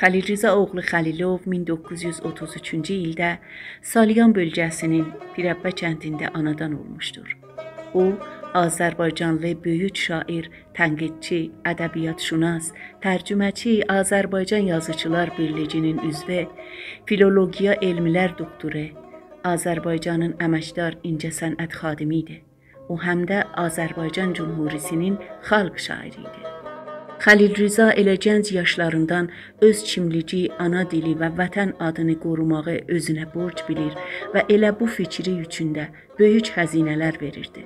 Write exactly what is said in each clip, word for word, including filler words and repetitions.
خلیل رضا اوغلو خلیلوف مین دوققوز یوز اوتوز اوچونجو ایلده سالیان بؤلگه‌سینین پیرببه کندینده آنادان اولموشدور. او، آذربایجانلی بؤیوک شاعر، تنقیدچی، ادبیات‌شناس، ترجمه‌چی، آذربایجان یازیچیلار بیرلیگینین عضوو، فیلولوگیا علملر دوکتورو، آذربایجانین امکدار اینجه‌صنعت خادمی ایدی. او هم ده آذربایجان جمهوریتینین خالق شاعری ایدی. خلیل رضا ائله گنج یاشلاریندان اؤز کیملیگی، آنا دیلی و وطن آدینی قوروماغی اؤزونه بورج بیلیر و ائله بو فیکری اوچون ده بؤیوک هزینه‌لر وئریردی.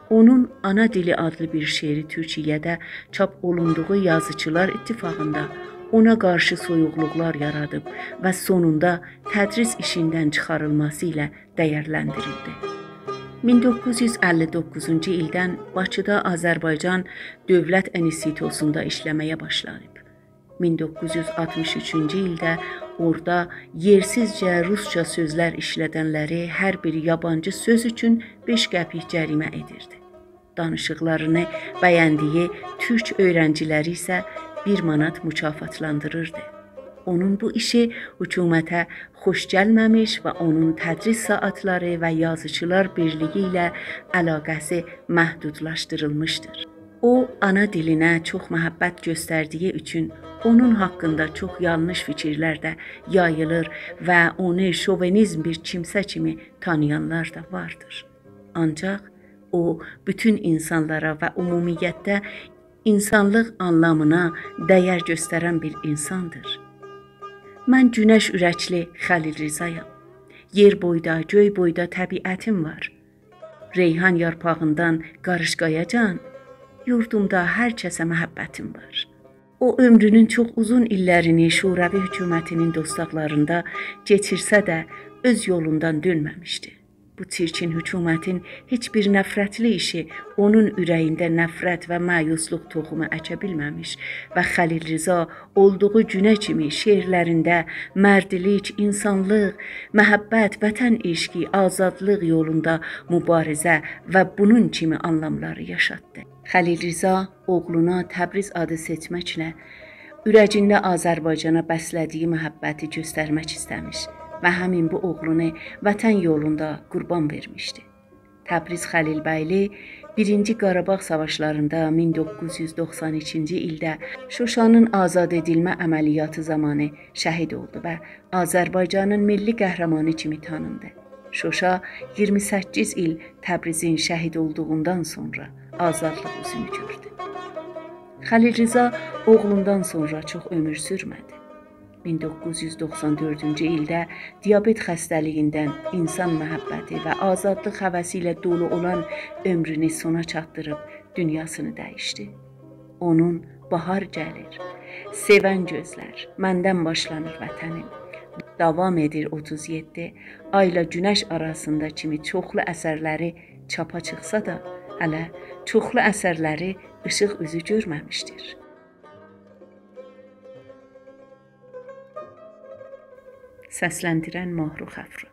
اونون «آنا دیلی» آدلی بیر شعری تورکیه‌ده چاپ اولوندوغو یازیچیلار اتفاقیندا اونا قارشی سویوقلوقلار یارادیب و سونوندا تدریس ایشیندن چیخاریلماسی ایله دیرلندیریلدی. مین دوققوز یوز اللی دوققوزونجو ایلدن باکیدا آذربایجان دؤولت انستیتوسوندا ایشله‌مه‌یه باشلاییب. مین دوققوز یوز آلتمیش اوچونجو ایلده اورادا یئرسیزجه روسجا سؤزلر ایشلدنلری هر بیر یابانجی سؤز اوچون بئش قپیک جریمه ائدیردی. دانیشیقلارینی بَیندیگی تورک اؤیرنجیلری ایسه بیر مانات مکافاتلاندیریردی. اونون بو ایشی حکومته خوش گلمه‌میش و اونون تدریس ساعاتلاری و یازیچیلار بیرلیگی ایله علاقه‌سی محدودلاشدیریلمیشدیر. او، آنا دیلینه چوخ محبت گؤستردیگی اوچون اونون حاقیندا چوخ یانلیش فیکیرلر ده یاییلیر و اونو شووینیزم بیر کیمسه کیمی تانییانلار دا واردیر. آنجاق او، بوتون اینسانلارا و عمومیتده اینسانلیق آنلامینا دیر گؤسترن بیر اینساندیر. «من گونش اورکلی خلیل رضایام. یئر بویدا، گؤی بویدا طبیعتیم وار. ریحان یارپاغیندان قاریشقایاجان، یوردومدا هر کسه محبتیم وار.» او، عؤمرونون چوخ اوزون ایللرینی شوروی حکومتینین دوستاقلاریندا کئچیرسه ده، اؤز یولوندان دؤنمه‌میشدی. بو چیرکین حکومتین هئچ بیر نفرتلی ایشی اونون اوره‌یینده نفرت و مأیوسلوق توخومو اکه بیلمه‌میش و خلیل رضا اولدوغو گونه کیمی شعرلرینده مردلیک، اینسانلیق، محبت، وطن عشقی، آزادلیق یولوندا موباریزه و بونون کیمی آنلاملاری یاشاتدی. خلیل رضا اوغلونا تبریز آدی سئچمکله اوره‌یینده آذربایجانا بسله‌دیگی محبتی گؤسترمک ایسته‌میش و همین بو اوغلونو وطن یولوندا قوربان وئرمیشدی. تبریز خلیل‌بیلی بیرینجی قاراباغ ساواشلاریندا مین دوققوز یوز دوخسان ایکینجی ایلده شوشانین آزاد ائدیلمه عملیاتی زامانی شهید اولدو و آذربایجانین میللی قهرمانی کیمی تانیندی. شوشا اییرمی سککیز ایل تبریزین شهید اولدوغوندان سونرا آزادلیق اوزونو گؤردو. خلیل رضا اوغلوندان سونرا چوخ عؤمور سورمه‌دی. مین دوققوز یوز دوخسان دؤردونجو ایلده دیابت خسته‌لیگیندن اینسان محبتی و آزادلیق هوسی ایله دولو اولان عؤمرونو سونا چاتدیریب دونیاسینی دییشدی. اونون «باهار گلیر»، «سئون گؤزلر»، «مندن باشلانیر وطنیم»، «داوام ائدیر اوتوز یئددی»، «آیلا گونش آراسیندا» کیمی چوخلو اثرلری چاپا چیخسا دا، هله چوخلو اثرلری ایشیق اوزو گؤرمه‌میشدیر. سسلندیرن ماهرخ افرا.